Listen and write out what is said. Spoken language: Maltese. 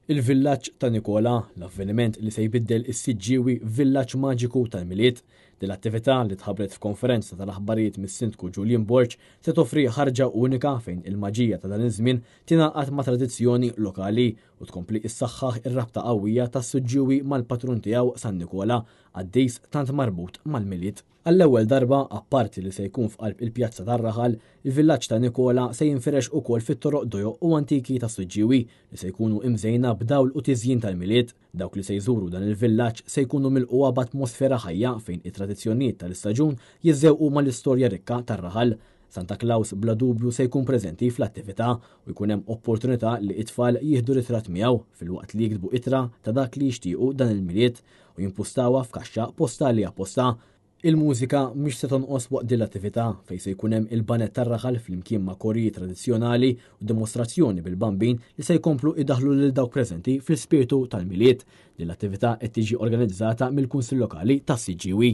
Il-Villaġġ ta' Nikola, l-avveniment li se jbiddel is-Siġġiewi f'villaġġ maġiku tal-Milied. Din l-attività li tħabbret f'konferenza tal-aħbarijiet mis-Sindku Julian Borg se toffri ħarġa unika fejn il-maġija ta' dan iż-żmien tingħaqad ma' tradizzjoni lokali u tkompli ssaħħaħ ir-rabta qawwija tas-Siġġiewi mal-patrun tiegħu San Nikola, qaddis tant marbut mal-Milied. Għall-ewwel darba, apparti li se jkun f'qalb il-pjazza tar-raħal, il-villaġġ ta' Nikola se jinfirex ukoll fit-toroq dojoq u antiki tas-Siġġiewi li se jkunu imżejna b'dawl u tiżjin tal-Milied. Dawk li se jżuru dan il-villaġġ se jkunu milqugħa b'atmosfera ħajja fejn it-tradizzjonijiet tal-istaġun jiżżewqu mal-istorja rikka tar-raħal. Santa Claus bla dubju se jkun preżenti fl-attività u jkun hemm opportunità li t-tfal jieħdu ritratt miegħu filwaqt li jiktbu ittra ta' dak li jixtiequ dan il-Milied u jimpustawha f'kaxxa postali apposta. Il-mużika mhix se tonqos waqt din l-attività fejn se jkun hemm il-baned tar-raħal flimkien ma' korijiet tradizzjonali u dimostrazzjoni bil-Bambin li se jkomplu jdaħħlu lil dawk preżenti fl-ispirtu tal-Milied. Din l-attività qed tiġi organizzata mill-Kunsill Lokali tas-Siġġiewi.